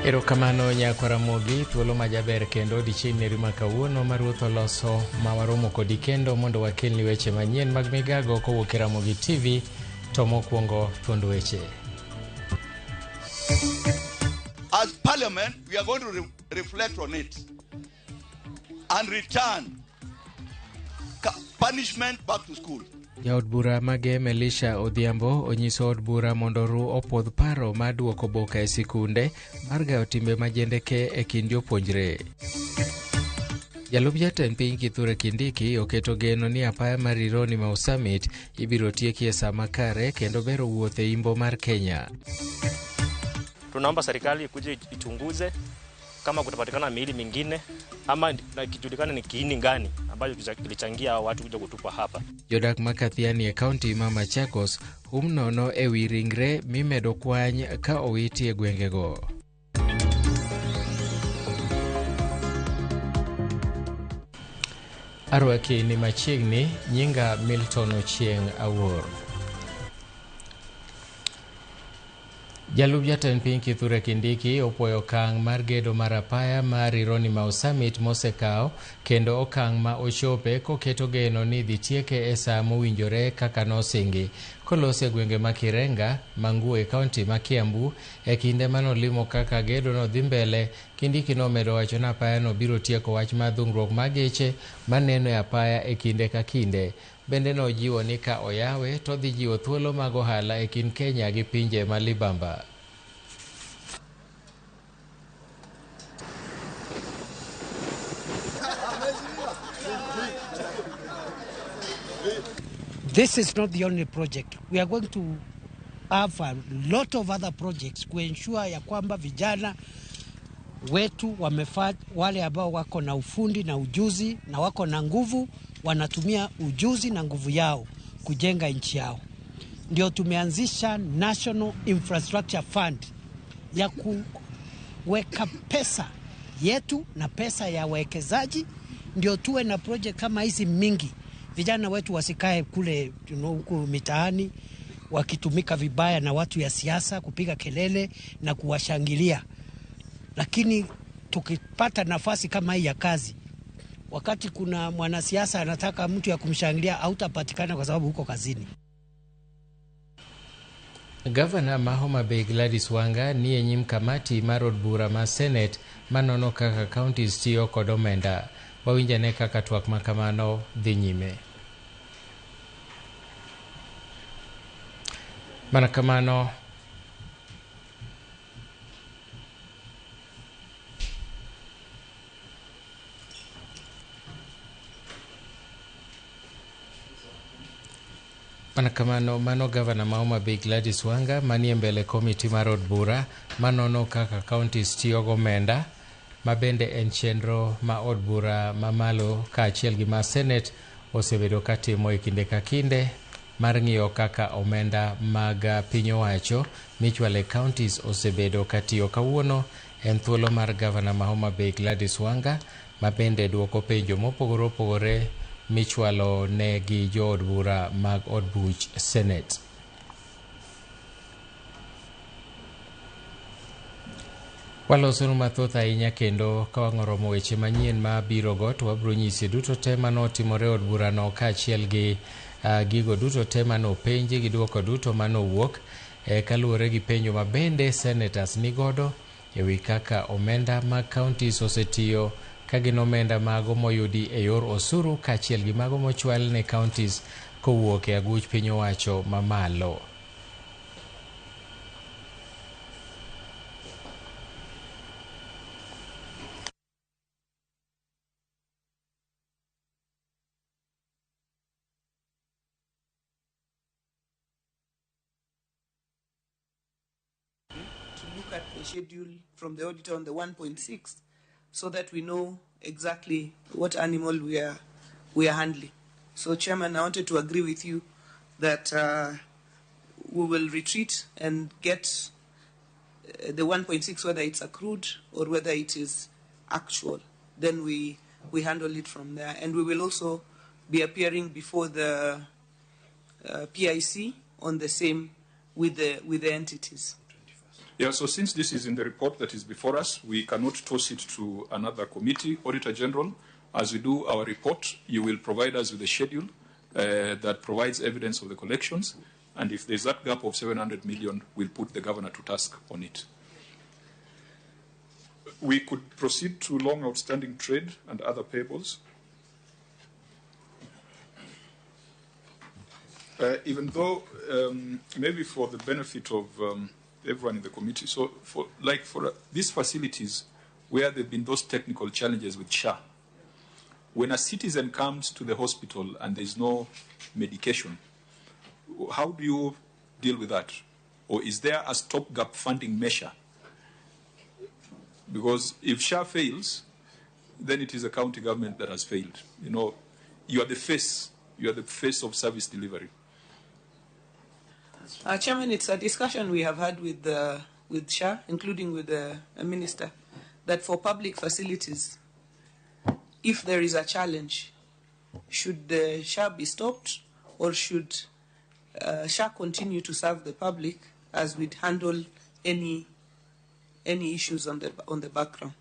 Erokamano nyakwaramogi thuolo majaber kendo odiechieng' neri ma kawuono ma ruoth oloso ma waromo kodi kendo mondo wakelni weche manyien mag migago kowuok e Ramogi TV to mokwongo thuond weche. As Parliament, we are going to reflect on it and return punishment back to school. Jaod bura ma Gem Elisha Odhiambo onyiso od bura mondo ru opuodh paro mar duoko boka e sikunde mar gayo timbe majendeke e kind jopuonjre. Jalup jatend piny Kithure Kindiki oketo geno ni apaya mar Rironi Mau Summit ibiro tieki e saa makare kendo bero wuoth e imbo mar Kenya. Tunaomba serikali ikuje ichunguze kama kutapatikana miili mingine ama na ikijulikana ni kiini gani ambacho kilichangia hao watu kuja kutupwa hapa. Jodak ma Kathiani e kaunti ma Machakos hum nono e wi ringre mimedo kwany ka owiti e gwengego. Arwaki ni machiegni, nyinga Milton Ochieng' Awuor. Jalup jatend piny Kithure Kindiki opuoyo okang' mar gedo mar apaya mar Rironi Mau Summit mosekawo kendo okang' ma ochope koketo geno ni dhi tieke e saa mowinjore kaka nosingi. Kolose e gwenge ma Kirenga, Mangu e kaunti ma Kiambu e kinde manolimo kaka gedo no dhi mbele, Kindiki nomedo wacho ni apaya no biro tieko wach mar dhungruok mar geche maneno e apaya e kinde ka kinde. Bende nojiwo ni ka oyawe to dhi jiwo thuolo mag ohala e kind Kenya gi pinje ma libamba. This is not the only project. We are going to have a lot of other projects kuensure ya kwamba vijana wetu wamefaa, wale ambao wako na ufundi na ujuzi na wako na nguvu, wanatumia ujuzi na nguvu yao kujenga nchi yao. Ndio tumeanzisha National Infrastructure Fund ya kuweka pesa yetu na pesa ya wawekezaji, ndio tuwe na project kama hizi mingi. Vijana wetu wasikae kule huku mitaani wakitumika vibaya na watu ya siasa kupiga kelele na kuwashangilia. Lakini tukipata nafasi kama hii ya kazi, wakati kuna mwanasiasa anataka mtu ya kumshangilia, hautapatikana kwa sababu huko kazini. Gavana ma Homa Bay Gladys Wanga ni e nyim kamati mar od bura ma Senate manono kaka counties tiyo kod omenda. Wawinjane kaka twak ma kamano dhi nyime. Mana kamano Mana kamano mano gavana ma Homa Bay Gladys Wanga manie mbele komiti mar od bura manono kaka counties tiyo gomenda ma bende en chenro ma od bura mamalo kaachiel gi ma Senate osebedo katimo e kinde ka kinde mar ng'iyo kaka omenda mag piny owacho michwalo e counties osebedo katiyo. Kawuono en thuolo mar gavana ma Homa Bay Gladys Wanga ma bende duoko penjo mopogore opogore michwalo ne gi jood bura mag od buch Senate. Walosonu mathoth ahinya kendo ka wang' oromo weche manyien ma biro go to wabiro nyisi duto te manotimore e od burano kaachiel gi gigo duto te manopenji gi duoko duto manowuok kaluwore gi penjo ma bende senators nigodo e wi kaka omenda mag counties osetiyo ka gin omenda mago moyudi e yor osuru kaachiel gi mago mochwal ne counties kowuok e aguch piny owacho mamalo. To look at the schedule from the auditor on the 1.6 so that we know exactly what animal we are handling. So, Chairman, I wanted to agree with you that we will retreat and get the 1.6, whether it's accrued or whether it is actual. Then we handle it from there. And we will also be appearing before the PIC on the same with the entities. Yeah, so since this is in the report that is before us, we cannot toss it to another committee. Auditor General, as we do our report, you will provide us with a schedule that provides evidence of the collections. And if there's that gap of 700 million, we'll put the governor to task on it. We could proceed to long outstanding trade and other payables. Even though, maybe for the benefit of everyone in the committee, so for these facilities where there have been those technical challenges with SHA, when a citizen comes to the hospital and there's no medication, how do you deal with that? Or is there a stopgap funding measure? Because if SHA fails, then it is the county government that has failed. You know, you are the face. You are the face of service delivery. Chairman, it's a discussion we have had with SHA, including with the minister, that for public facilities, if there is a challenge, should the SHA be stopped or should SHA continue to serve the public as we'd handle any issues on the background?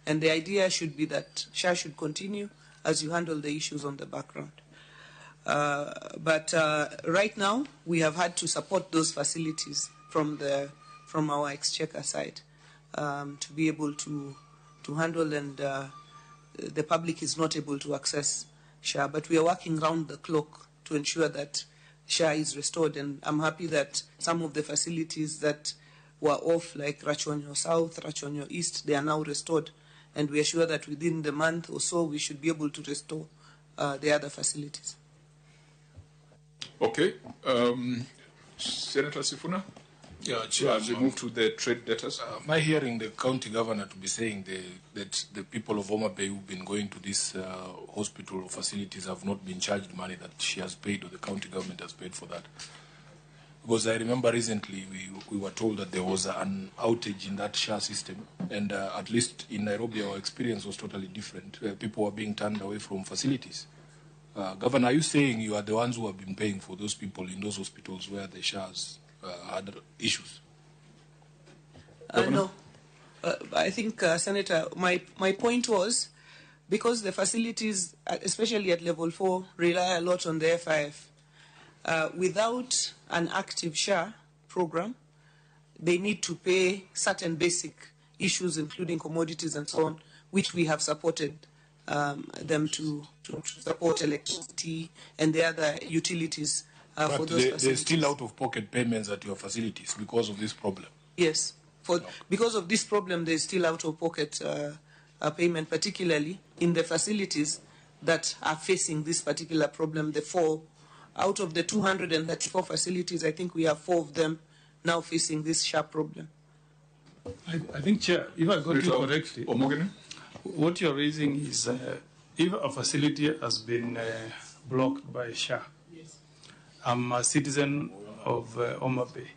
And the idea should be that SHA should continue as you handle the issues on the background. But right now, we have had to support those facilities from our exchequer side to be able to handle, and the public is not able to access SHA. But we are working round the clock to ensure that SHA is restored, and I'm happy that some of the facilities that were off, like Rachuonyo South, Rachuonyo East, they are now restored, and we are sure that within the month or so we should be able to restore the other facilities. Okay. Senator Sifuna? Yeah, Chair, as we move to the trade debtors. My hearing the county governor to be saying that the people of Homa Bay who've been going to these hospital facilities have not been charged money that she has paid or the county government has paid for that. Because I remember recently we were told that there was an outage in that SHA system, and at least in Nairobi our experience was totally different. People were being turned away from facilities. Governor, are you saying you are the ones who have been paying for those people in those hospitals where the SHAs had issues? No. I think, Senator, my point was, because the facilities, especially at level 4, rely a lot on the FIF. Without an active SHA program, they need to pay certain basic issues, including commodities and so on, which we have supported them to support electricity and the other utilities for those facilities. There's still out-of-pocket payments at your facilities because of this problem. Yes. Because of this problem, there's still out-of-pocket payment, particularly in the facilities that are facing this particular problem, the 4. Out of the 234 facilities, I think we have 4 of them now facing this sharp problem. I think, Chair, if I got you correctly, what you're raising is if a facility has been blocked by SHA, yes. I'm a citizen of Homa Bay.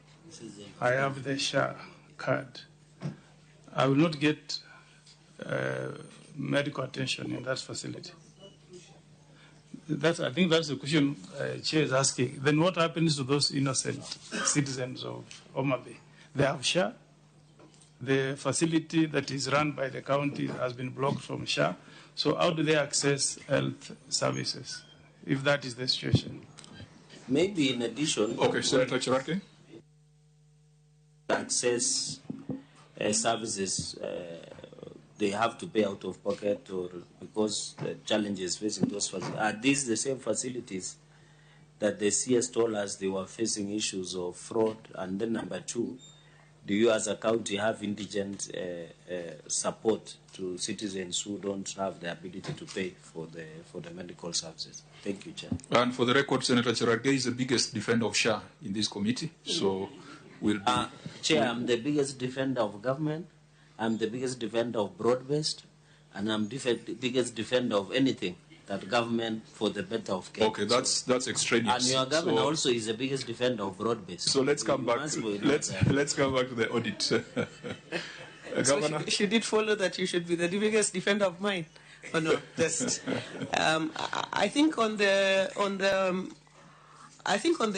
I have the SHA card. I will not get medical attention in that facility. I think that's the question Chair is asking. Then what happens to those innocent citizens of Homa Bay? They have SHA. The facility that is run by the county has been blocked from SHA. So how do they access health services if that is the situation? Maybe in addition... Okay, Senator Cherargei. Access services, they have to pay out of pocket, or because the challenges facing those facilities. Are these the same facilities that the CS told us they were facing issues of fraud? And then number two, do you as a county have indigent support to citizens who don't have the ability to pay for the medical services? Thank you, Chair. And for the record, Senator Cherargei is the biggest defender of SHA in this committee, so we'll be... Chair, I'm the biggest defender of government. I'm the biggest defender of broad-based, and I'm the biggest defender of anything that government for the better of Kenya. Okay, that's extraneous. And your governor also is the biggest defender of broad-based. So let's come back. Let's come back to the audit. Governor, so should it follow that you should be the biggest defender of mine? Oh no, just I think on the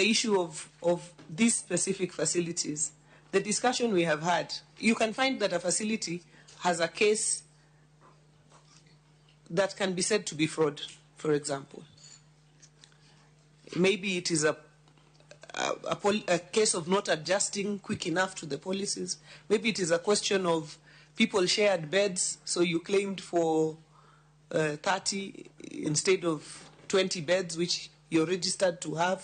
issue of these specific facilities, The discussion we have had, you can find that a facility has a case that can be said to be fraud, for example. Maybe it is a case of not adjusting quick enough to the policies. Maybe it is a question of people shared beds, so you claimed for 30 instead of 20 beds, which you're registered to have.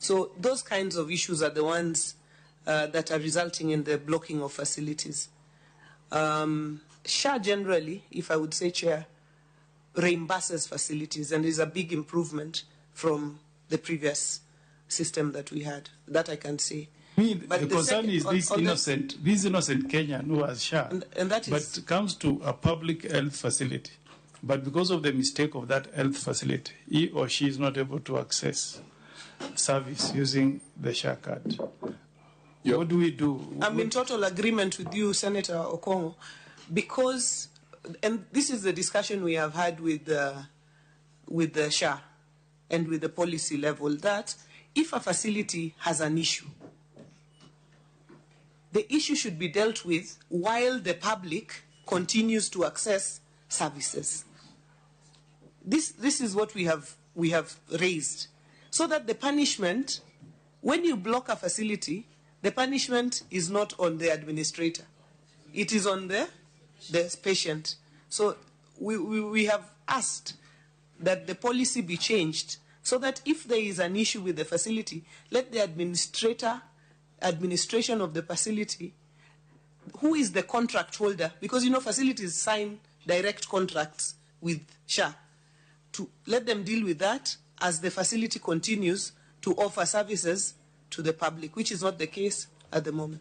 So those kinds of issues are the ones that are resulting in the blocking of facilities. SHA generally, if I would say, Chair, reimburses facilities and is a big improvement from the previous system that we had. That I can say. Me, but the concern is this innocent, this innocent Kenyan who has SHA, and that is, but comes to a public health facility. But because of the mistake of that health facility, he or she is not able to access service using the SHA card. Yep. What do we do? I'm in total agreement with you, Senator Okongo, because, and this is the discussion we have had with the SHA and with the policy level, that if a facility has an issue, the issue should be dealt with while the public continues to access services. This is what we have raised, so that the punishment, when you block a facility, the punishment is not on the administrator. It is on the patient. So we have asked that the policy be changed so that if there is an issue with the facility, let the administration of the facility, who is the contract holder, because you know facilities sign direct contracts with SHA, to let them deal with that as the facility continues to offer services to the public, which is not the case at the moment.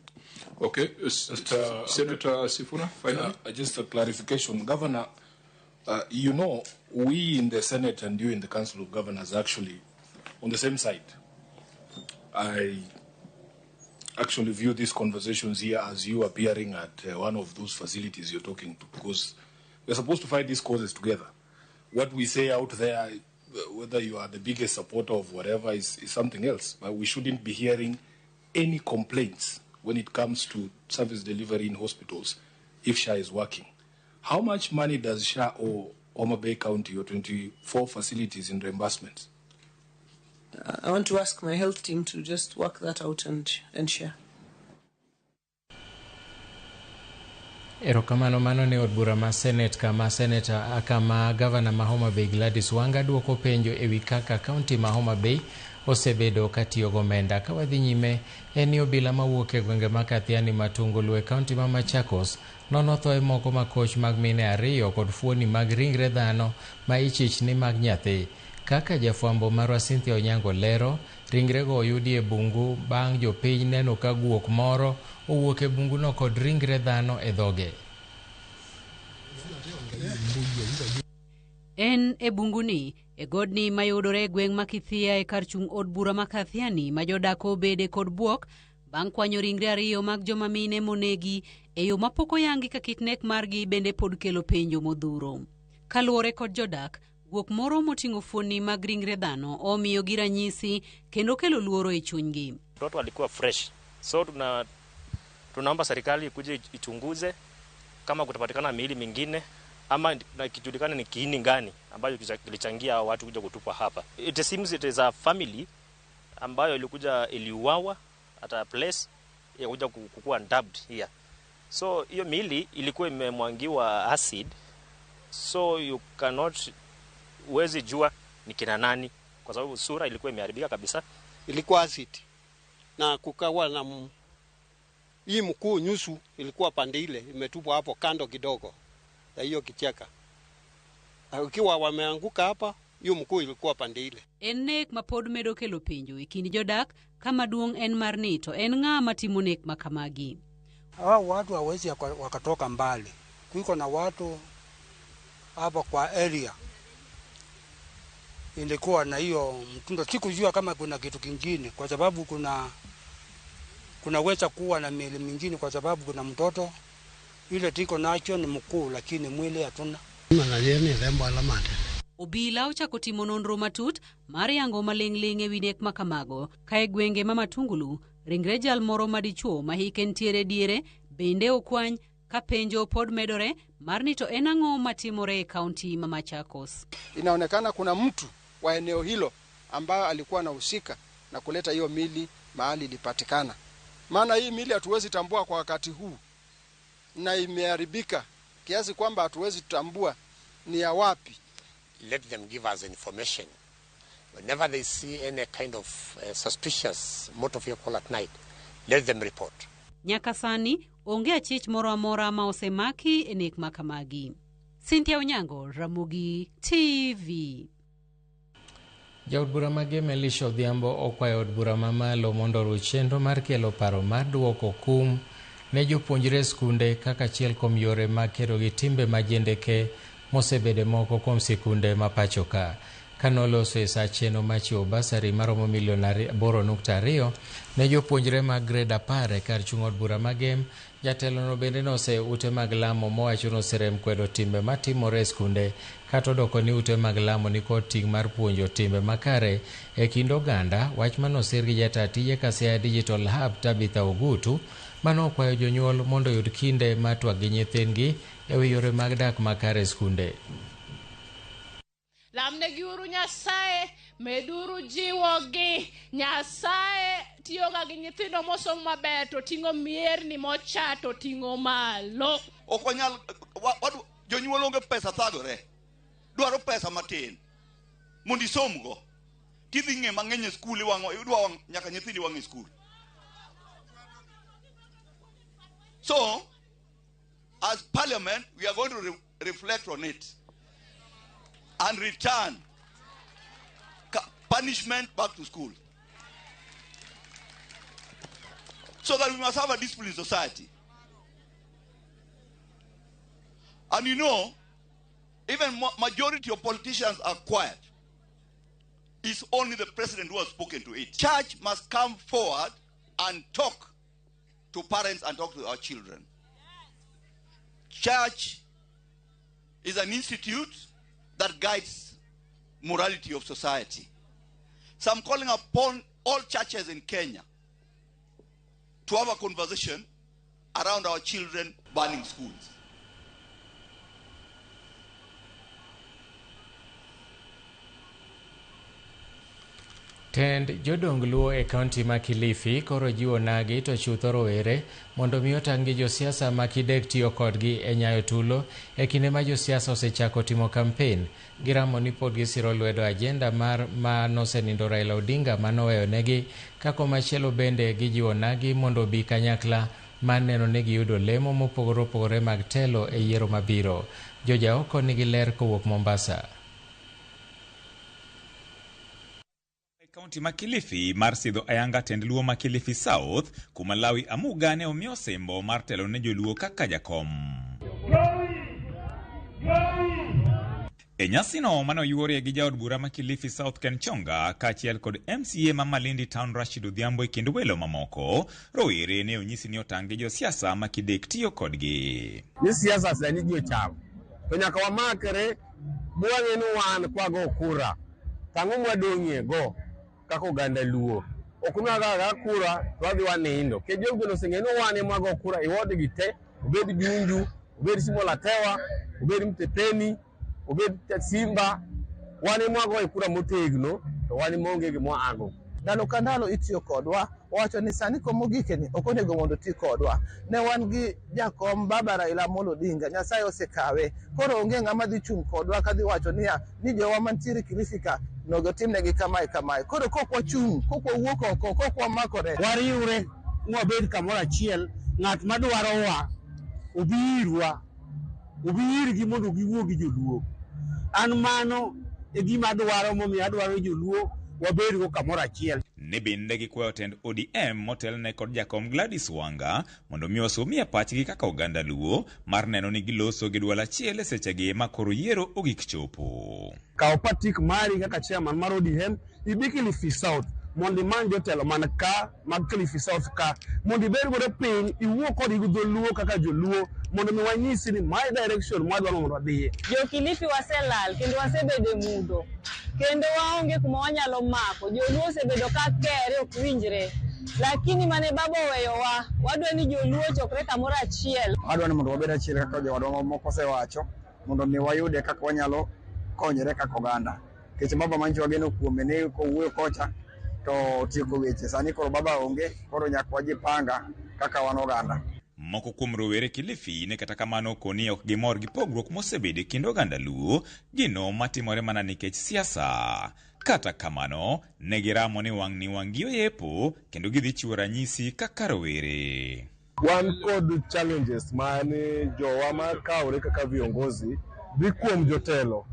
Okay, Senator Sifuna, finally. Just a clarification. Governor, you know, we in the Senate and you in the Council of Governors are actually on the same side. I actually view these conversations here as you appearing at one of those facilities you're talking to, because we're supposed to fight these causes together. What we say out there, whether you are the biggest supporter of whatever, is something else. But we shouldn't be hearing any complaints when it comes to service delivery in hospitals if SHA is working. How much money does SHA owe Homa Bay County or 24 facilities in reimbursements? I want to ask my health team to just work that out and share. Erokamano mano ne od bura ma Senate kama Senator kama Governor ma Homa Bay Gladys Wanga duoko penjo ewi kaka kaunti ma Homa Bay osebedo katiyo gomenda. Ka wadhi nyime en ni obila mawuok e gwenge ma Kathiani Matungulu e kaunti ma Machakos nono thoe moko makoch mag mine ariyo kod fuoni mag ringre dhano ma ichich ni mag nyathi. Kaka jafwambo marwa Cynthia Onyango lero, ringrego oyudi e bungu bang' jopiny neno ka guok moro owuok e bunguno kod ringre dhano e dhoge. En e bunguni, e godni mayudore e gweng' ma Kithia e kar chung' od bura ma Kathiani ma jodak obede kod buok bang' kwanyo ringre ariyo mag joma mine monegi e yo mapok oyangi ka kit nek margi bende pod kelo penjo modhuro. Kaluwore kod jodak, guok moro moting'o fuoni mag ringre dhano omiyogi ranyisi kendo kelo luoro e chunygi. Mtoto alikuwa fresh, so tunaomba serikali ikuje ichunguze kama kutapatikana miili mingine ama ikijulikana ni kiini gani ambayo kilichangia watu kuja kutupwa hapa. It seems it is a family ambayo ilikuja iliuawa at a place ya kuja kukua dumped here. So hiyo miili ilikuwa imemwangiwa acid, so you cannot huwezi jua ni kina nani kwa sababu sura ilikuwa imeharibika kabisa. Ilikuwa acid na kukawa na hii mkuu nyusu ilikuwa pande ile imetupwa hapo kando kidogo ya hiyo kichaka. Ukiwa wameanguka hapa, hiyo mkuu ilikuwa pande ile. En nek ma pod medo kelo penjo e kind jodak kama duong' en mar ni to en ng'a matimo nek ma kamagi. Hawa watu hawezi wakatoka mbali. Kuiko na watu hapa kwa area ilikuwa na hiyo mtindo. Sikujua kama kuna kitu kingine kwa sababu kunaweza kuwa na miili mingine kwa sababu kuna mtoto ile tiko nacho ni mkuu lakini mwili hatuna. Obila ochako timo nonro matut mar yango maling'ling' ewi nek ma kamago ka e gwenge ma Matungulu Ringre jal moro madichuo ma hike nitiere diere bende okwany ka penjo pod medore mar ni to en ang'o matimore e kaunti ma Machakos. Inaonekana kuna mtu wa eneo hilo ambayo alikuwa anahusika na kuleta hiyo mili mahali ilipatikana. Maana hii mili hatuwezi tambua kwa wakati huu na imeharibika kiasi kwamba hatuwezi tambua ni ya wapi. Let them give us information. Whenever they see any kind of suspicious motor vehicle at night, let them report. Nyaka sani onge achich moro amora ma osemaki e nek ma kamagi. Cynthia Onyango, Ramogi TV. Jaod bura ma Gem Elisha Odhiambo okwayo od bura mamalo mondo oruch chenro mar kelo paro mar duoko kum ne jopuonjre e skunde kaka achiel kuom yore mag kedo gi timbe majendeke mosebede moko kuom sikunde ma pacho ka. Kanoloso e sa cheno mar chiwo basari maromo milion 8.2 ne jopuonjre mag grade 10 e kar chung' od bura ma Gem, jatelono bende noseyo ute mag lamo mowacho noserem kwedo timbe matimore e skunde kata odoko ni ute mag lamo nikod ting' mar puonjo timbe makare e kind oganda, wach manosir gi jataa tije Kasiaya Digital Hub Tabitha Ogutu manokwayo jonyuol mondo oyud kinde mar twak gi nyithindgi e wi yore mag dak makare e skunde. Lamnegiuru Nyasaye, meduru jiwogi. Nyasaye tiyoga gi nyithindo mosomo maber to ting'o mierni mocha to ting'o malo. Ok wanyal, jonyuol onge pesa thagore. Dwaro pesa matin mondo isomgo. Tidhi ng'e mang'eny e skul, iwang'o, idwa wang' nyaka nyithindi wang' e skul. So, as Parliament, we are going to reflect on it and return punishment back to school. So that we must have a disciplined society. And you know, even majority of politicians are quiet. It's only the president who has spoken to it. Church must come forward and talk to parents and talk to our children. Church is an institute that guides morality of society. So I'm calling upon all churches in Kenya to have a conversation around our children burning schools. Tend jodong Luo e kaunti ma Kilifi koro jiwo nagi to chutho rowere mondo mi otang' gi josiasa ma kidek tiyo kodgi e nyayo tulo e kinde ma josiasa osechako timo kampen. Giramo ni pod gisiro lwedo ajenda mar ma nosenindo Raila Odinga manoweyo negi, ka komachielo bende gijiwo nagi mondo obi kanyakla mar neno ni giyudo lemo mopogore opogore mag telo e yiero mabiro. Jojaoko nigi ler kowuok Mombasa. Kaunti ma Kilifi mar sidho ayanga tend Luo ma Kilifi South kuma Lawi Amuga ne omiyo osimbo mar telo ne joluo kaka jakom. E nyasino mane oyuorie gi jaod bura ma Kilifi South Ken Chonga kaachiel kod MCA ma Malindi Town Rashid Odhiambo e kind welo mamoko, rowere ne onyisi ni otang' gi josiasa ma kidek tiyo kodgi. Ni siasa sani ji ochamo to nyaka wamakre bwang'e ni wan kwago kura tang'o mwadong'ie go kaka oganda Luo. Ok nwaga kura to wadhi wanindo. Nikech jogo oseng'eyo ni wan ema wago kura e ward gi te, obed Junju, obed Simol Atewa, obed Mtepeni, obed Simba, wan ema wagoye kura motegno to wan ema onge gima waago. Ndalo ka ndalo itiyo kodwa, wawacho ni sani kom mogikeni ok onego mondo oti kodwa. Ne wan gi jakom baba Raila Amolo Odinga, Nyasaye osekawe. Koro onge ng'ama dhi chung' kodwa kadhi wacho niya ni jowa mantiere Kilifi ka onego timnegi kamae kamae. Koro kok wachung', kok wawuok oko, kok wamakore. Wariwre mwabed kamoro achiel, ng'at madwarowa obi irwa, obi irgi mondo giwuo gi joluo. An mano e gima adwaro momiyo adwaro joluo wabedgo kamoro achiel. Ne bende gikwayo tend ODM motelne kod jakom Gladys Wanga mondo mi osumie pachgi kaka oganda Luo mar neno ni giloso gi duol achiel e sechegi ma koro yiero ogik chopo. Kaw patik mari kaka chairman mar ODM ibi Kilifi South mondo imany jotelo man ka mag Kilifi South ka mondo ibed godo piny iwuo kodgi gi dholuo kaka joluo mondo mi wanyisi ni my direction mwadwaro mondo wadhiye. Jo Kilifi waselal kendo wasebedo e mudho kendo waonge kuma wanyalo mako. Joluo osebedo ka kere ok winjre. Lakini mane baba oweyowa, wadwa ni joluo ochokre kamoro achiel. Adwa ni mondo wabed achiel kaka jowadwa mamoko osewacho mondo mi wayude kaka wanyalo konyore kaka oganda. Nikech baba manyicho wageno kuome ni kowuoyo kocha to otieko weche. Sani koro baba onge, koro nyaka wajipanga kaka wan oganda. Moko kuom rowere Kilifi ne kata kamano koni ok gimor gi pogruok mosebedo e kind oganda Luo, gino matimore mana nikech siasa. Kata kamano, ne giramo ni wang'ni wang' gi oyepo kendo gidhi chiwo ranyisi kaka rowere. Wan kod challenges ma ni jowa ma kawre kaka viongozi dhi kuom jotelo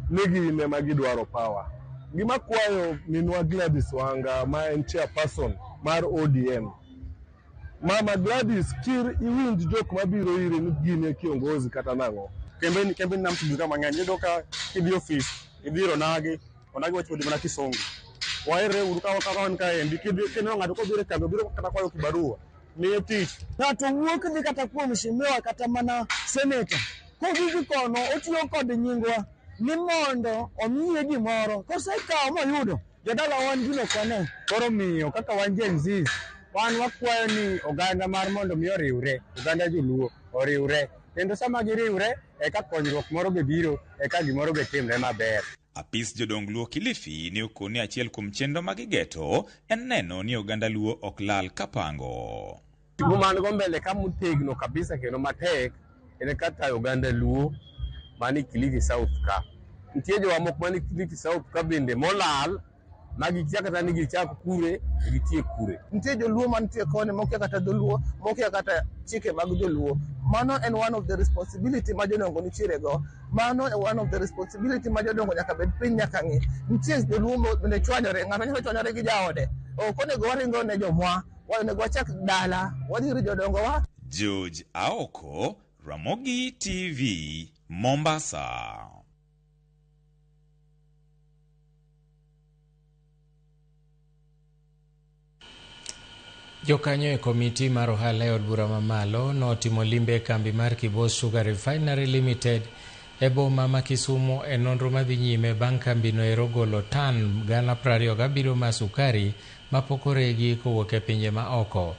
ni gin ema gidwaro power. Gima kwayo minwa Gladys Wanga ma en chairperson mar ODM. Mama Gladys, kir iwinj jok mabiro iri ni gin e kiongozi kata nang'o. Kembe kembe nam chumbi ka mang'eny iyudo ka idhi ofis idhi ir onagi onagi wacho kodi mana kisungu waherre uru ka kaka wan kaendi kineno ng'ato kobiro e kambi obiro kata kwayo kibarua miye tich. Ng'ato wuok dhi kata kuom mheshimiwa kata mana seneta kodhi kono otiyo kod nyingwa ni mondo omiye gimoro kosekawo moyudo jodala wan gino ok wane. Koro miyo kaka wan Gen Z wan wakwayo ni oganda mar mondo mi oriwre, oganda joluo oriwre kendo sama giriwre eka konyruok moro be biro eka gimoro be timre maber. Apis jodong Luo Kilifi ne okoni achiel kuom chenro ma gigeto en neno ni oganda Luo ok lal kapango. Tipo man go mbele ka motegno kabisa kendo matek en kaka oganda Luo mani Kilifi South ka. Nitie jowa moko mani Kilifi South ka bende molal ma gikia kata ni gichak kure to gitiek kure. Nitie joluo mantie koni mokia kata dholuo, mokia kata chike mag joluo. Mano en one of the responsibility ma jodongo nitiere go. Mano e one of the responsibility ma jodongo nyaka bed piny nyaka ng'i. Nitie joluo bende chwanyore, ng'ato nyalo chwanyore gi jaode. Ok onego waringo ne jomwa, onego wachak dala, wadhi ir jodongo wa. George Aoko, Ramogi TV, Mombasa. Jokanyo e komiti mar ohala e od bura mamalo notimo limbe e kambi mar Kibos Sugar Refinery Limited e boma ma Kisumu e nonro madhi nyime bang' kambino ero golo tan 27,000 mar sukari mapok oregi kowuok e pinje ma oko.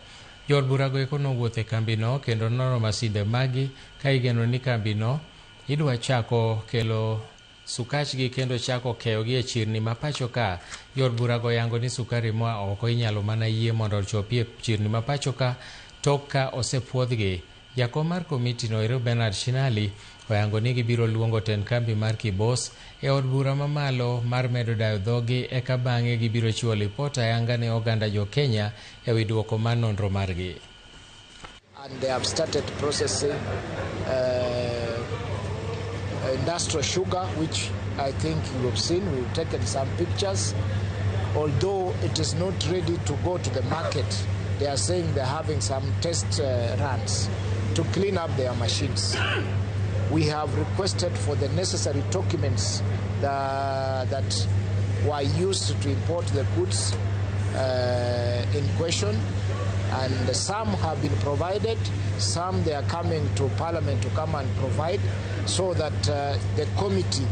Jood burago eko nowuotho e kambino kendo nono masinde magi ka igeno ni kambino idwa chako kelo sukachgi kendo chako keyogi e chirni ma pacho ka. Jood burago yango ni sukari moa oko inyalo mana yie mondo ochopi e chirni ma pacho ka tok ka osepuodhgi. Jakom mar komiti no ero Bernard Shinali oyango ni gibiro luongo tend kambi mar Kibos e od bura mamalo mar medo dayo dhogi eka bang'e gibiro chiwo lipot ayanga ne oganda jo Kenya e wi duoko mar nonro margi. And they have started processing industrial sugar, which I think you have seen. We've taken some pictures. Although it is not ready to go to the market, they are saying they're having some test runs to clean up their machines. We have requested for the necessary documents that were used to import the goods in question, and some have been provided, some they are coming to Parliament to come and provide, so that the committee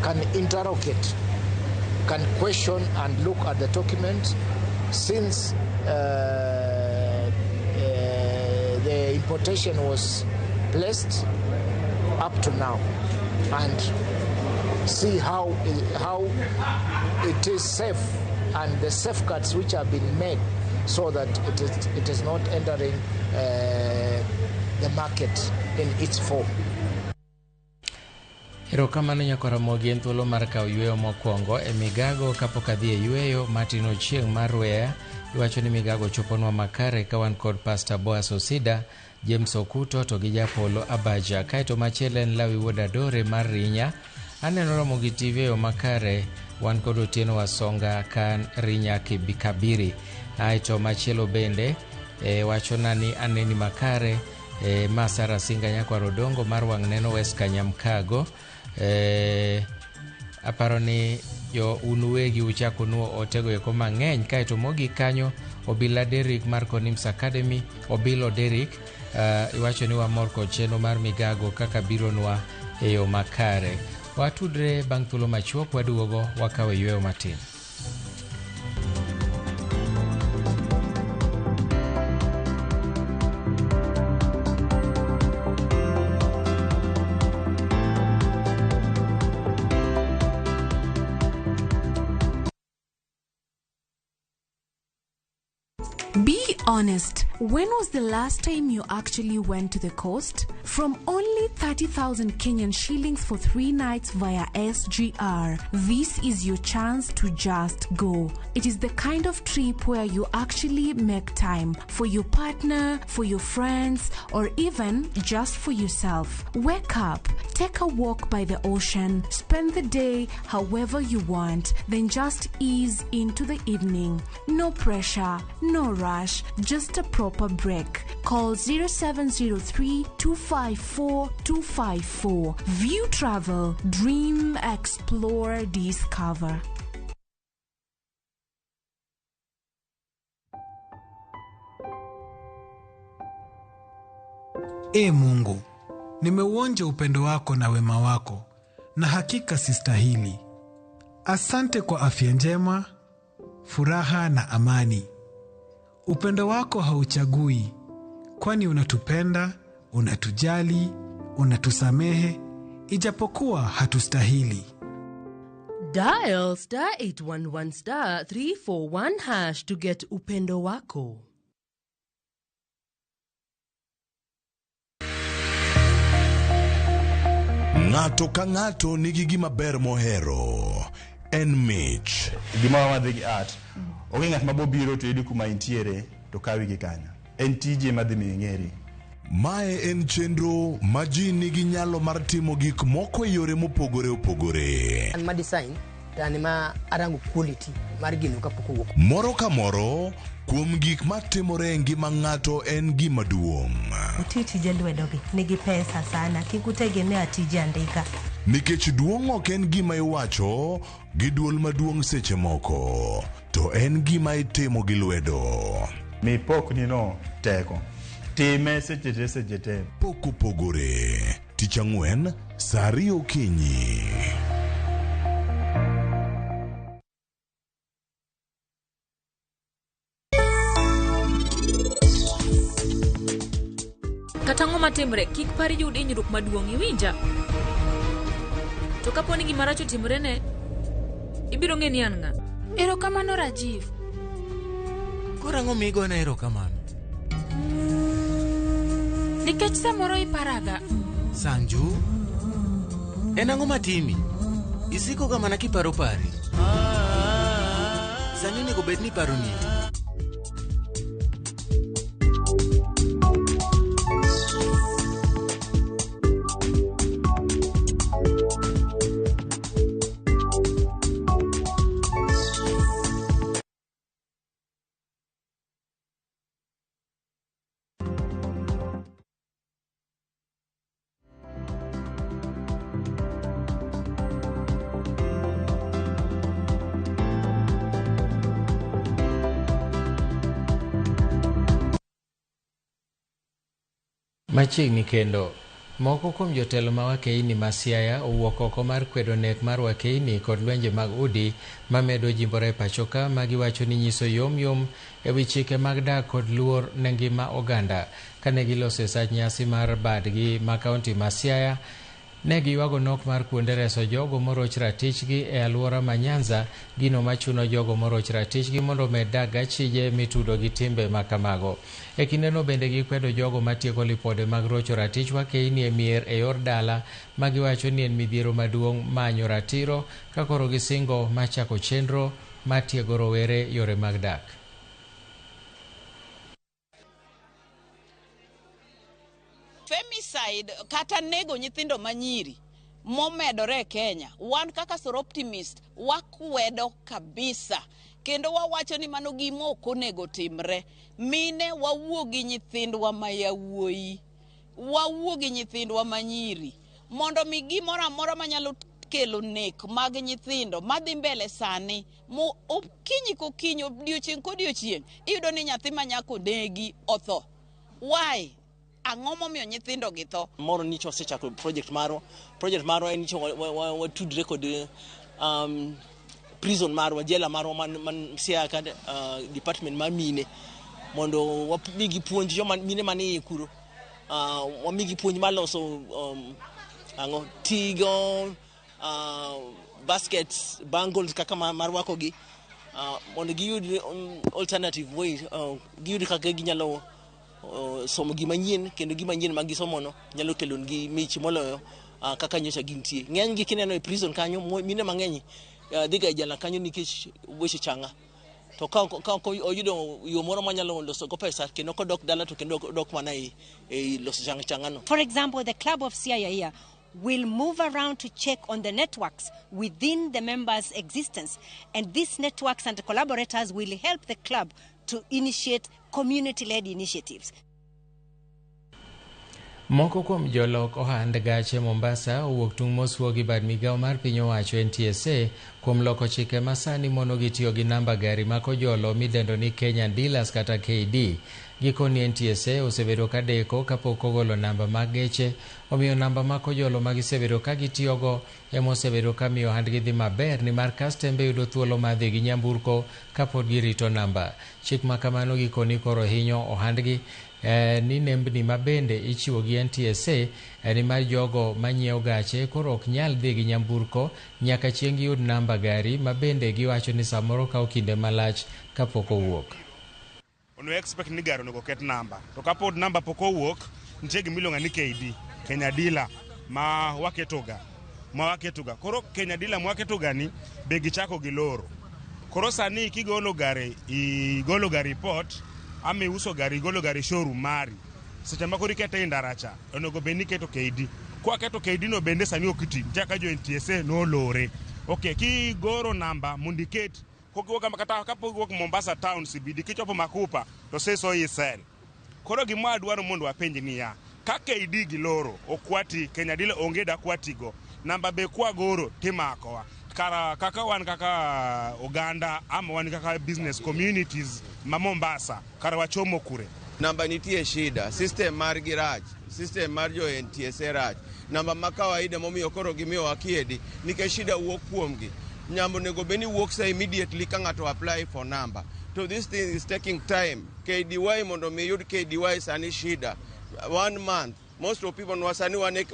can interrogate, can question and look at the documents, since the importation was placed up to now, and see how it is safe and the safeguards which have been made so that it is not entering the market in its form. Erokamano nyakora Ramogi, en thuolo mar kawo yweyo mokwongo e migago kapok adhi e yweyo. Martin Ochieng' mar Rweya iwacho ni migago choponwa makare ka wan kod Pastor Boas Osida, James Okuto to gi Japolo Abaja. Kaeto machielo en Lawi Wuod Adore mar Rinya. Aneno Ramogi TV e yo makare, wan kod Otieno Wasonga kan Rinya Kabiri. Aeto machielo bende wachona ni aneni makare ma Sara Singa nyakwar Odongo mar wang' neno West Kanyamkago. Aparo ni jo un uwegi uchako nuo otego eko mang'eny. Kaeto mogik kanyo Obila Derrick mar Konims Academy, Obilo Derrick, iwacho ni wamor kod chenro mar migago kaka bironwa e yo makare. Watudre bang' thuolo machuok, waduogo wakawo yweyo matin. honest. When was the last time you actually went to the coast? From only 30,000 Kenyan shillings for 3 nights via SGR, this is your chance to just go. It is the kind of trip where you actually make time for your partner, for your friends, or even just for yourself. Wake up, take a walk by the ocean, spend the day however you want, then just ease into the evening. No pressure, no rush, just a proper break. Call 0703 254 254. View Travel, dream, explore, discover. Ee Mungu, nimeuonja upendo wako na wema wako, na hakika sistahili. Asante kwa afya njema, furaha na amani. Upendo wako hauchagui, kwani unatupenda, unatujali, unatusamehe, ijapokuwa hatustahili. Dial star 811 star 341 hash to get upendo wako. Ng'ato ka ng'ato nigi gima ber mohero. En mich. Gima wadhi gi art. Onge ng'at ma bobiro to yudi kuma intiere to kawi gi kanyo. En tije madhi miyo ing'eri. Mae en chenro ma ji nigi nyalo mar timo gik moko e yore mopogore opogore. An ma design to an ma arango quality mar gino kapok owuok. Moro ka moro kuom gik matimore e ngima ng'ato en gima duong'. Uti tije lwedogi nigi pesa sana, kik utegemea tije andika. Nikech duong' ok en gima iwacho gi duol maduong' seche moko, to en gima itimo gi lwedo. Mi pokni no teko. Time seche te seche te. Pok opogore. Tich ang'wen, saa 2 okinyi. Kata ang'o matimre, kik par iyud hinyruok maduong', iwinja? To kapo ni gima rach otimore ne, ibiro ng'e ni an ng'a. Erokamano Rajiv. Koro ang'o migona erokamano? Nikech samoro iparaga. Sanju, en ang'o matimi? Isiko ga mana kiparo pari. Sani onego bed ni iparo nindi. Machiegni kendo, moko kuom jotelo ma wakeini ma Siaya owuok oko mar kwedo nek mar wakeini kod lwenje mag udi mamedo jimbore e pachoka ma giwacho ni nyiso yom yom e wi chike mag dak kod luor ne ngima oganda. Kane giloso e sach nyasi mar badgi ma kaunti ma Siaya, ne giywago nok mar kuonde reso jogo moroch ratichgi e alwora ma Nyanza, gino machuno jogo moroch ratichgi mondo omed dak gachije mitudo gi timbe ma kamago. E kindeno bende gikwedo jogo matieko lipode mag rocho ratich wakeini e mier e yor dala ma giwacho ni en midhiero maduong' manyo ratiro ka koro gisingo machako chenro mar tiego rowere yore mag dak. Femicide kata nego nyithindo manyiri momedore e Kenya, wan kaka Soroptimist wakwedo kabisa kendo wawacho ni mano gima ok onego timre. Mine wawuo gi nyithindwa ma yawuoyi, wawuo gi nyithindwa manyiri mondo mi gimoro amora manyalo kelo nek mag nyithindo madhi mbele sani mo okinyi kokinyi, odiochieng' kodiochieng' iyudo ni nyathi manyako negi otho. Why? Ang'o momiyo nyithindo gi tho? Moro nyicho osechako project marwa. Project marwa en nyicho watudre kod prison marwa, jela marwa man Siaya ka, department mar mine mondo wamigi puonj joma mine manie kuro. Wamigi puonj mar loso ang'o tigo, baskets, bangles kaka mar rwako gi. Mondo giyud alternative way, giyud kaka ginyalo somo gima nyien, kendo gima nyien ma gisomono nyalo kelonegi mich moloyo kaka nyocha gintie. Ng'eny gi kineno e prison kanyo, mine mang'eny dhiga e jela kanyo nikech weche changa. To ka ok oyudo yo moro manyalo loso go pesa, kendo kodok dala to kendo odok mana e loso changa no. For example, the club of Siaya will move around to check on the networks within the members' existence. And these networks and collaborators will help the club to initiate community-led initiatives. Moko kuom jolok ohand gache Mombasa owuok tung' mosuo gi bad migao mar piny owacho NTSA kuom loko chike ma sani monogi tiyo gi namba gari ma kojolo midendo ni Kenyan Dealers kata KD. Gikoni NTSA osebedo ka deko kapok ogolo namba mag geche, omiyo namba ma kojolo ma gisebedo ka gitiyogo ema osebedo ka miyo ohandgi dhi maber nimar kastembe yudo thuolo mar dhi gi nyamburko kapod girito namba. Chik ma kamano gikoni koro hinyo ohandgi ni nembni ma bende ichiwo gi NTSA nimar jogo manyiewo gache koro ok nyal dhi gi nyamburko nyaka chieng' giyud namba gari ma bende giwacho ni samoro kawo kinde malach kapok owuok. Onego expect ni gari onego ket namba, to kapod namba pok owuok, nitie gimiluongo ni KD, Kenya Dealer, ma waketoga. Koro Kenya Dealer ma waketoga ni be gichako giloro. Koro sani kigolo gari, igolo gari port ama iuso gari, igolo gari showroom mari, seche ma koro ikete e ndara cha, onego bed ni iketo KD. Kwaketo KD no bende sani ok ti, nitie kaka jo NTSA nolore. Ok, kigoro namba mondo iket kokiwuok kata kapok iwuok Mombasa town CBD kichopo Makupa to seso isel. Koro gima adwaro mondo wapenj niya, ka KD giloro okwati Kenya Dealer onge dakwatigo, namba be kwagoro timakowa. Kara kaka wan kaka oganda ama wan kaka business communities ma Mombasa, kara wachomo kure? Namba nitie shida, system margi rach, system mar jo NTSA rach. Namba ma kawaida momiyo koro gimiyowa kiedi nikech shida wuok kuomgi. Nyambo onego bed ni wuok sa immediately ka ng'ato apply for number. To this thing is taking time. KDY, mondo mi yud KDY sani shida. One month. Most of people nwa sani wane,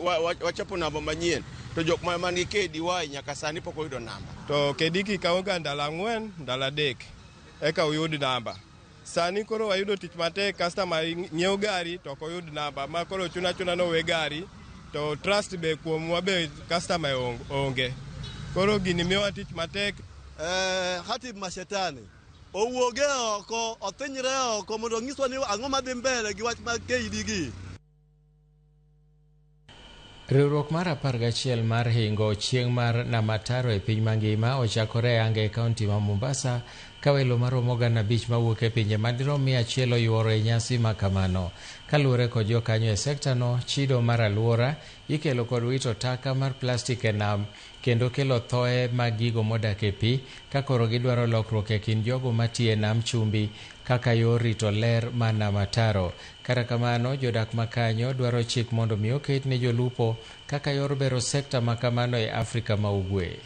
wachapo namba manyien to jok ma man gi KDY nyaka sani pok oyudo namba. To KD ki kawo ga ndalo 4, ndalo 3 eka uyud namba. Sani koro wayudo tich matek, customer nyiewo gari to ok oyud namba, ma koro chuna chuna nowe gari to trust be kuomwa be customer onge. Koro gini miyowa tich matek. Khatib Mashetani owuoge oko, othinyre oko mondo onyiswa ni ang'o madhi mbele gi wach mag KD gi. Riwruok mar 11 mar hingo chieng' mar Namataro e piny mangima ochakore e Anga e kaunti ma Mombasa ka welo maromo 5,000 mawuok e pinje madirom 100 oyuoro e nyasi ma kamano. Kaluwore kod jokanyo e sekta no, chido mar alwora ikelo kod wito taka mar plastik e nam kendo kelo thoe mag gigo modak e pi, ka koro gidwaro lokruok e kind jogo matiyo e nam chumbi kaka yor rito ler mar Namataro. Kata kamano, jodak makanyo dwaro chik mondo mi oket ne jolupo kaka yor bero sekta ma kamano e Afrika ma Ugwe.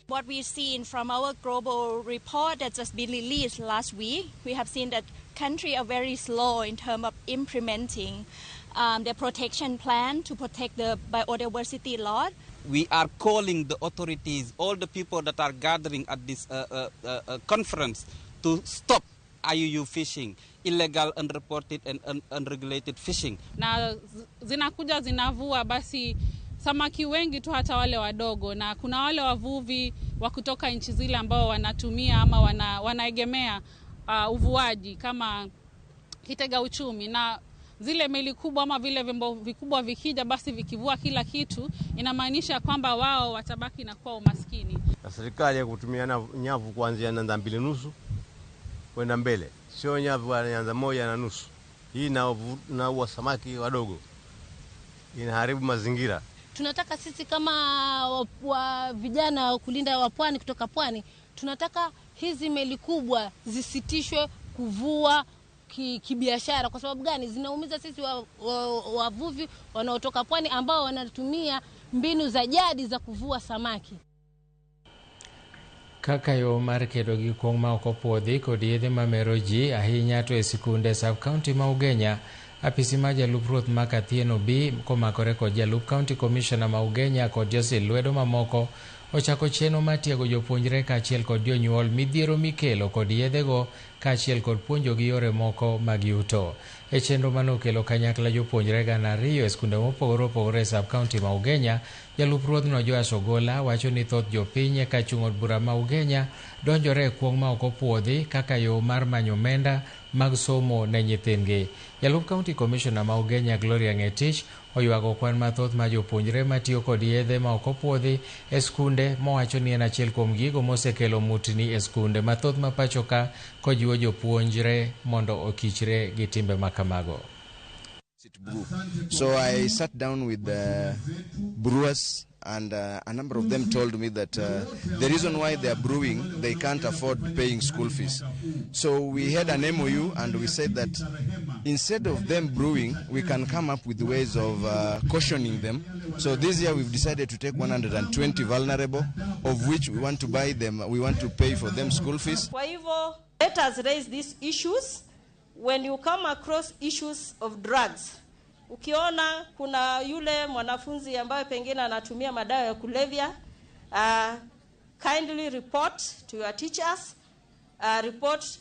What we've seen from our global report that just been released last week, we have seen that countries are very slow in terms of implementing the protection plan to protect the biodiversity loss. We are calling the authorities, all the people that are gathering at this conference, to stop IUU fishing, illegal, unreported and unregulated fishing. Na zinakuja zinavua basi samaki wengi tu, hata wale wadogo, na kuna wale wavuvi wa kutoka nchi zile ambao wanatumia ama wanaegemea uvuaji kama kitega uchumi, na zile meli kubwa ama vile vyombo vikubwa vikija, basi vikivua kila kitu, inamaanisha kwamba wao watabaki na kuwa umaskini. Na serikali ya kutumia nyavu kuanzia nyanza 2.5 kwenda mbele, sio nyavu ya nyanza 1.5. Hii inaua samaki wadogo, inaharibu mazingira. Tunataka sisi kama wa vijana kulinda wa pwani kutoka pwani, tunataka hizi meli kubwa zisitishwe kuvua kibiashara. Kwa sababu gani? Zinaumiza sisi wavuvi wanaotoka pwani ambao wanatumia mbinu za jadi za kuvua samaki. Kaka yo mar kedo gi kuong' ma ok opuodhi kod yedhe mamero ji ahinya to e sikunde sub-county ma Ugenya Apisi mar jalup ruoth ma Kathieno B komakore kod jalup county commissioner ma Ugenya kod josil lwedo mamoko ochako chenro mar tiego jopuonjre kaachiel kod jonyuol midhiero mikelo kod yedhego kaachiel kod puonjogi yore moko mag yuto. E chenro manokelo kanyakla jopuonjre 2,000 e skunde mopogore opogore e sub county ma Ugenya, jalup ruodhno Joash Ogola wacho ni thoth jopiny e kachung' od bura ma Ugenya donjore e kuong' ma ok opuodhi kaka yo mar manyo omenda mag somo ne nyithindgi. Jalup county commissioner ma Ugenya Gloria Ngetich oywago kwan mathoth mar jopuonjre matiyo kod yedhe ma ok opuodhi e skunde mowacho ni en achiel kuom gigo mosekelo mutni e skunde mathoth ma pacho ka kojiwo jopuonjre mondo okichre gi timbe makamago. So I sat down with the brewers and a number of them told me that the reason why they are brewing, they can't afford paying school fees. So we had an MOU and we said that instead of them brewing, we can come up with ways of cautioning them. So this year we've decided to take 120 vulnerable, of which we want to buy them, we want to pay for them school fees. Kwa hivyo, let us raise these issues. When you come across issues of drugs, ukiona kuna yule mwanafunzi ambaye pengine anatumia madawa ya kulevya, kindly report to your teachers, report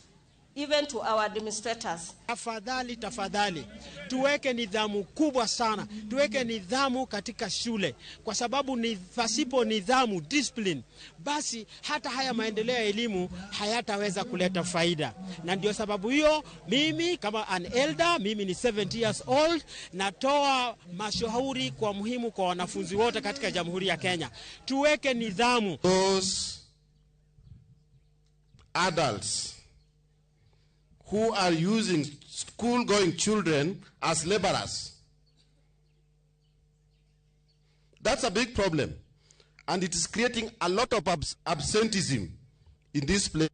even to our administrators. Tafadhali, tafadhali, tuweke nidhamu kubwa sana, tuweke nidhamu katika shule, kwa sababu ni pasipo nidhamu, discipline, basi hata haya maendeleo ya elimu hayataweza kuleta faida. Na ndio sababu hiyo mimi kama an elder, mimi ni 70 years old, natoa mashauri kwa muhimu kwa wanafunzi wote katika Jamhuri ya Kenya, tuweke nidhamu. Those adults who are using school-going children as laborers. That's a big problem. And it is creating a lot of absenteeism in this place.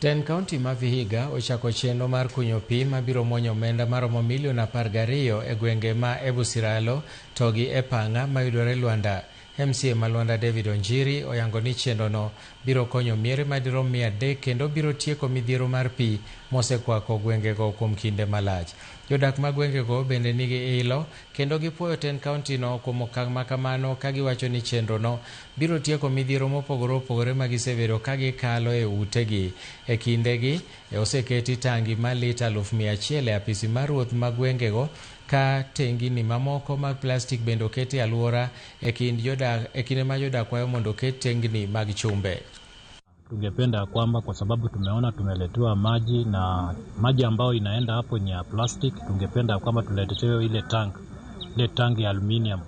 Ten county ma Vihiga ochako chenro mar kunyo pi mabiro mwonyo omenda maromo milion 12 e gwenge ma Ebusiralo to gi Epanga mayudore Luanda. MCA ma Luanda David Onjiri oyango ni chenrono biro konyo miere madirom 300 kendo biro tieko midhiero mar pi mosekwako gwengego kuom kinde malach. Jodak mag gwengego bende nigi ilo kendo gipuoyo ten county no kuom okang' makamano ka giwacho ni chenrono biro tieko midhiero mopogore opogore ma gisebedo ka gikalo e utegi. E kindegi oseketi tangi ma lita 100,000 e apisi mar ruoth mag gwengego ka tengini mamoko mag plastik bende oketi e alwora e kinde ma jodak kwayo mondo oket tengni mag chumbe. Tungependa kwamba kwa sababu tumeona tumeletewa maji na maji ambayo inaenda hapo ni ya plastic, tungependa kwamba tuletewe ile tank ya aluminium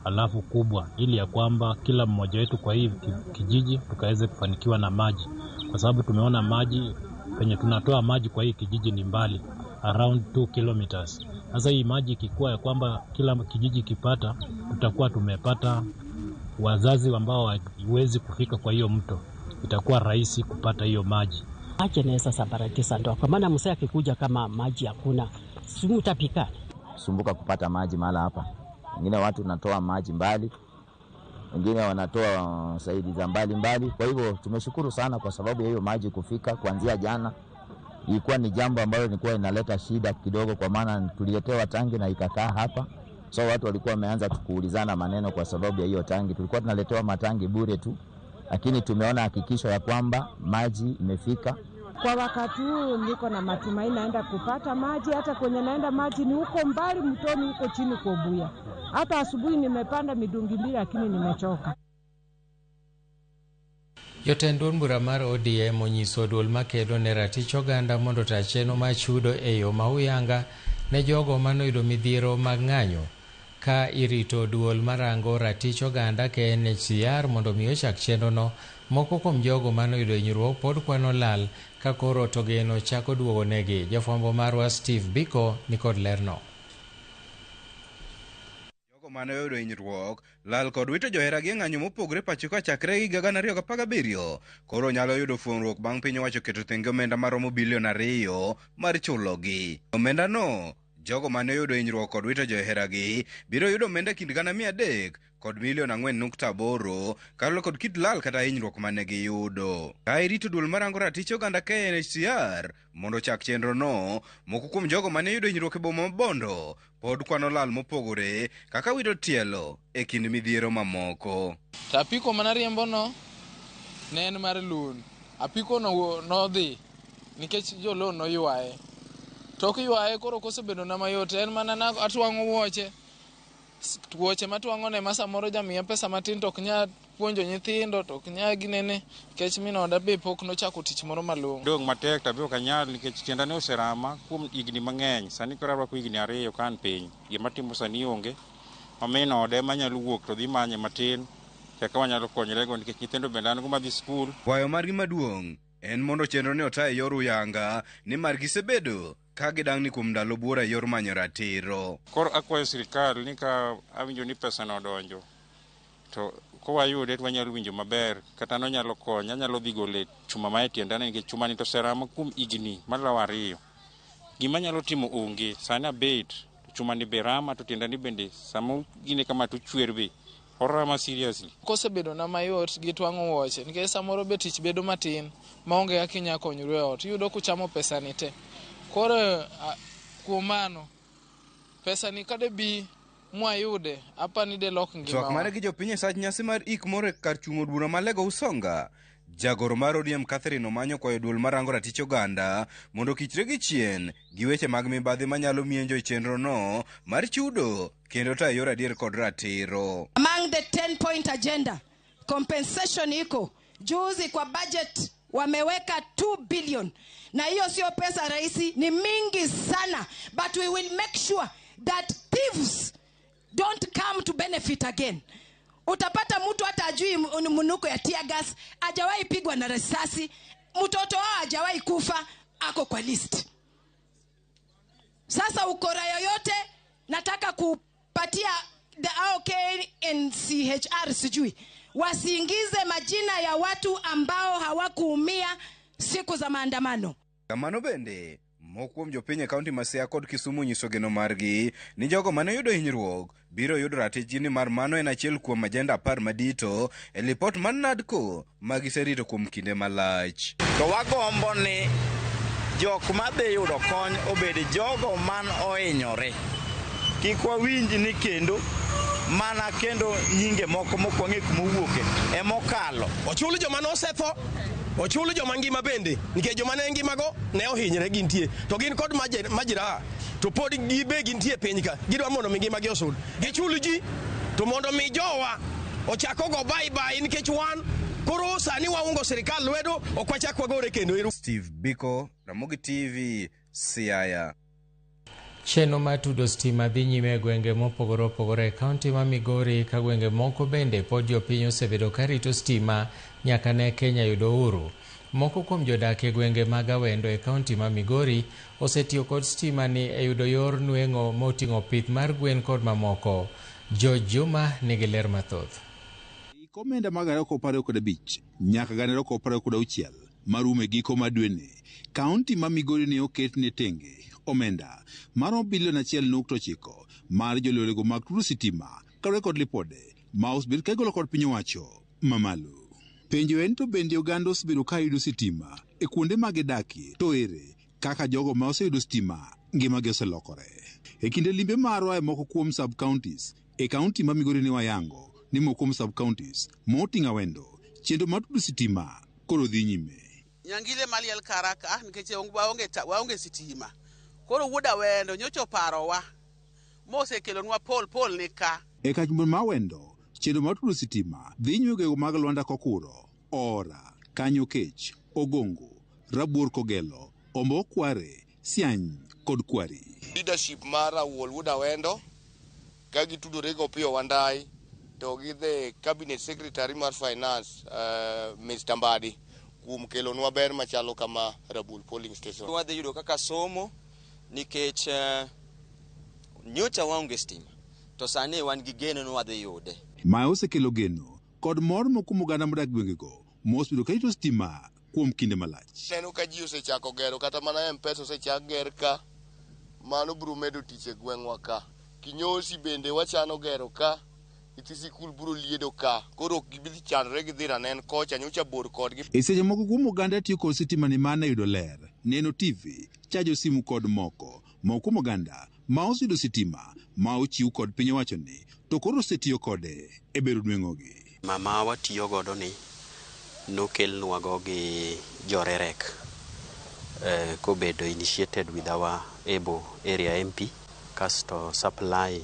alafu kubwa, ili ya kwamba kila mmoja wetu kwa hii kijiji tukaweze kufanikiwa na maji, kwa sababu tumeona maji penye tunatoa maji kwa hii kijiji ni mbali around 2 kilometers. Sasa hii maji ikikuwa ya kwamba kila kijiji kipata, tutakuwa tumepata wazazi ambao hawezi kufika kwa hiyo mto, itakuwa rahisi kupata hiyo maji. Maji inaweza sambaratisha ndoa, kwa maana mzee akikuja kama maji hakuna, si mtapikana. Sumbuka kupata maji mahala hapa. Wengine watu wanatoa maji mbali, wengine wanatoa saidi za mbali mbali. Kwa hivyo tumeshukuru sana kwa sababu ya hiyo maji kufika kuanzia jana. Ilikuwa ni jambo ambalo lilikuwa inaleta shida kidogo, kwa maana tuliletewa tangi na ikakaa hapa. So watu walikuwa wameanza kuulizana maneno kwa sababu ya hiyo tangi. Tulikuwa tunaletewa matangi bure tu, lakini tumeona hakikisho ya kwamba maji imefika. Kwa wakati huu niko na matumaini naenda kupata maji, hata kwenye naenda maji ni huko mbali mtoni huko chini kwa Buya. Hata asubuhi nimepanda midungi 2 lakini nimechoka. Jotend duond bura mar ODM onyiso duol makedo ne ratich oganda mondo ota chenro mar chudo e yo ma huyanga ne jogo manoyudo midhiero mag ng'anyo ka irito duol marango ratich oganda KNHCR mondo mi ochak chenrono. Moko kuom jogo manoyudo hinyruok pod kwano lal ka koro to geno chako duogo negi. Jafwambo marwa Steve Biko nikod lerno. Jogo mane oyudo hinyruok lal kod wito joheragi e ng'anyo mopogore pacho ka chakre higa 2017 koro nyalo yudo fuong'ruok bang' piny owacho keto thenge omenda maromo bilion 2 mar chulogi. Omenda no jogo mane oyudo hinyruok kod wito joheragi biro yudo omenda kind 300,000 kod milion 4.8 kaluwore kod kit lal kata hinyruok mane giyudo. Ka irito duol marango ratich oganda KNHCR mondo ochak chenrono, moko kuom jogo mane yudo hinyruok e boma ma Bondo pod kwano lal mopogore kaka wito tielo e kind midhiero mamoko. To apiko mane ariembono ne en mar loan. Apiko no nodhi nikech jo loan noywaye. Tok ywaye koro kosebedona mayot en mana na atwang'o wuoche. Wuoche matwang'o ne ma samoro jamiya pesa matin to ok nyal puonjo nyithindo to ok nyal ginene nikech min oda be pok nochako tich moro malong'o. Dong' matek to be ok anyal nikech tienda ne oserama kuom higni mang'eny. Sani koro arwako higni 2 ka an piny. Gima timo sani onge. Ma min oda ema nyalo wuok to dhi manye matin. Kaka wanyalo konyrego nikech nyithindo bende an go madhi skul. Kwayo margi maduong' en mondo chenro ni ota e yor uyanga nimar gisebedo ka gidang'ni kuom ndalo buora e yor manyo ratiro. Koro akwayo sirikal ni ka awinjo ni pesa no odonjo to kowayude to wanyalo winjo maber kata nonyalo konya anyalo dhi gole chuma ma e tienda nikech chuma ni to oserama kuom higni maloyo 2. Gima anyalo timo onge sani abet to chuma ni be rama to tienda ni bende sama gine kama to chwer be orama seriously. Kosebedo na mayot gi twang'o wuoche nikech samoro be tich bedo matin maonge kaka inyalo konyori e ot iyudo kuchamo pesa ni te. Koro kuom mano pesa ni kade bi mwayude apani de lok ngima. Twak mare gi jopiny e sach nyasi mar ik moro e kar chung' od bura ma Lego Usonga. Jagoro mar ODM Catherine Omanyo kwayo duol marango ratich oganda mondo okichre gi chien gi weche mag mibadhi manyalo mienjo e chenrono mar chudo kendo tayo yor adier kod ratiro. Among the 10-point agenda, compensation iko. Juzi kwa budget wameweka 2 billion. Na hiyo sio pesa rahisi, ni mingi sana. But we will make sure that thieves don't come to benefit again. Utapata mtu hata ajui mnuko ya tear gas, hajawahi pigwa na risasi, mtoto wao hajawahi kufa, ako kwa list. Sasa ukora yoyote nataka kupatia the KNCHR sijui wasiingize majina ya watu ambao hawakuumia siku za maandamano. Kamano bende moko kuom jopiny e kaunti ma Siaya kod Kisumu nyiso geno margi ni jogo mane oyudo hinyruok biro yudo ratichgi nimar mano en achiel kuom ajenda 10 madito e lipot mar NADCO ma giserito kuom kinde malach. To wagombo ni jok madhi yudo kony obed jogo man ohinyore. Kik wawinj ni kendo mana kendo nyinge moko mokwang'e kumowuoke emokalo. Ochul joma nosetho, ochul joma ngima bende, nikech joma ne ngimago ne ohinyre gintie, to gin kod majeraha to pod gibe gintie piny ka, gidwa mondo mi ngimagi osud. Gichul ji to mondo mi jowa ochak ogo bye bye nikech wan koro sani waungo sirikal lwedo ok wachak wagore kendo. Steve Biko, Ramogi TV, Siaya. Chenro mar tudo stima dhi nyime e gwenge mopogore opogore e kaunti ma Migori ka gwenge moko bende pod jopiny osebedo ka rito stima nyaka ne Kenya yudo uhuru. Moko kuom jodak e gwenge mag Awendo e kaunti ma Migori osetiyo kod stima ni e yudo yor nweng'o moting'o pith mar gwen kod mamoko. George Juma nigi ler mathoth. Omenda mag 2025 nyaka 2026 marumo e giko mar dweni, kaunti ma Migori ne oket ne tenge omenda maromo bilion 1.9 mar jolorego mag tudo sitima kaluwore kod lipode ma osebed ka igolo kod piny owacho mamalo. Penjo en to bende oganda osebedo ka yudo sitima e kuonde ma gidakie to ere kaka jogo ma oseyudo sitima ngimagi oselokore. E kinde limbe marwa e moko kuom sub counties e kaunti ma Migori ne wayango ni moko kuom sub counties moting'o Awendo chenro mar tudo sitima koro dhi nyime. Nyangile maliel karaka nikech waonge sitima. Koro wuod Awendo nyocha oparowa mosekelonwa pol ni ka. E kachmbon ma Awendo chenro mar tudo sitima dhi nyime gwenge mag Lwanda Kokuro, Ora, Kanyo Kech, Ogongo, Rabuor Kogelo, Ombo Kware, Siany kod Kwari. Leadership mar Awuol wuod Awendo ka gitudore go Opiyo Wandayi to gi the cabinet secretary mar finance Mr. Mbadi kuom kelonwa ber machalo kama Rabuor polling station. Wadhi yudo kaka somo nikech nyocha waonge stima to sani wan gi geno ni wadhi yude. Mae osekelo geno kod mor mokuom oganda modak gwengego mosebedo ka rito stima kuom kinde malach. Neno ka ji osechako gero kata mana M-Pesa osechak ger ka, mano biro medo tich e gweng'wa ka. Kinyosi bende wachano gero ka, Nyithi sikul biro liedo ka, koro ok gibi dhi chandore gidhi ranen kocha, nyocha bor kodgi. E seche moko kuom oganda tiyo kod sitima ni mana yudo ler, neno TV, chajo simu kod moko. Moko kuom oganda ma oseyudo sitima ma ochiw kod piny owacho ni to koro osetiyo kode e bero nweng'ogi. Mama watiyo godo ni nokelnwago gi jorerek kobedo initiated with our able area MP kasto supply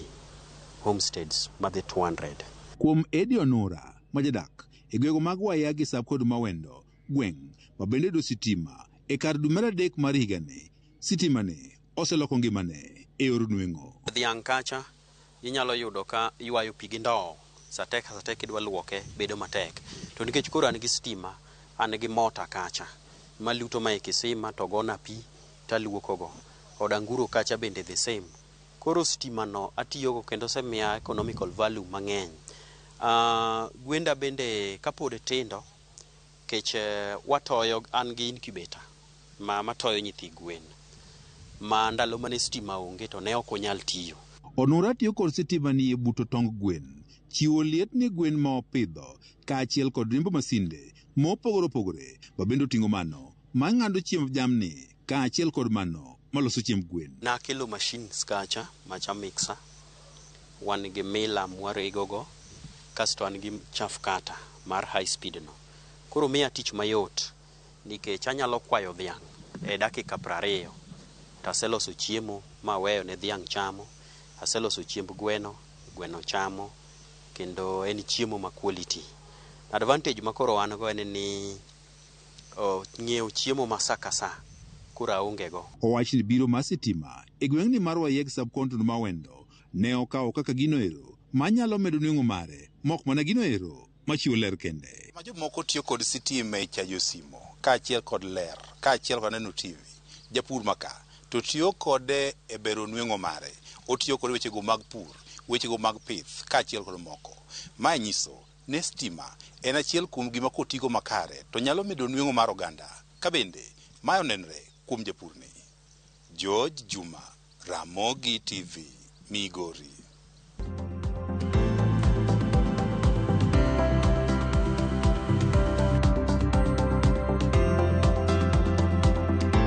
homesteads madhi 200. Kuom Eddie Onura ma jadak e gwenge mag Wayagi sub kod Mawendo gweng' ma bende yudo sitima e kar dwe mar adek mar higani, sitima ni oseloko ngimane e yor nweng'o. Dhiang' kacha inyalo yudo ka ywayo pi gi ndoo satek satek idwa luoke bedo matek. To nikech koro an gi stima, an gi mota kacha maluto ma e kisima to gona pi taluokogo. Od anguro kacha bende the same. Koro stima no atiyogo kendo osemiya economical value mang'eny. Gwenda bende kapod tindo, kech watoyo an gi incubator ma matoyo nyithi gwen ma ndalo mane stima onge to ne ok onyal tiyo. Onura tiyo kod sitima ni e buto tong gwen, chiwo liet ne gwen ma opidho, kaachiel kod riembo masinde mopogore opogore ma bende oting'o mano ma ng'ado chiemb jamni kaachiel kod mano maloso chiemb gwen. Nakelo machines kacha macha mixer, wan gi mila mwaregogo, kasto an gi chaff cutter mar high speed no. Koro miya tich mayot nikech anyalo kwayo dhiang' e dakika 20 to aseloso chiemo maweyo ne dhiang' chamo, aseloso chiemb gweno, gweno chamo, kendo en chiemo ma quality. Advantage ma koro wan go en ni ng'iewo chiemo ma sa ka sa koro aonge go. Owach ni biro mar sitima e gweng'ni mar Wayegi sub-county Mawendo ne okawo kaka gino ero manyalo medo nweng'o mare mok mana gino ero machiwo ler kende. Ma jomoko tiyo kod sitima e chajo simo kaachiel kod ler kaachiel kod neno TV. Japur maka to tiyo kode e bero nweng'o mare. Otiyo kod wechego mag pur, wechego mag pith kaachiel kod moko. Mae nyiso ni stima en achiel kuom gima kotigo makare to nyalo medo nweng'o mar oganda. Ka bende mae onenre kuom japurni. George Juma, Ramogi TV, Migori.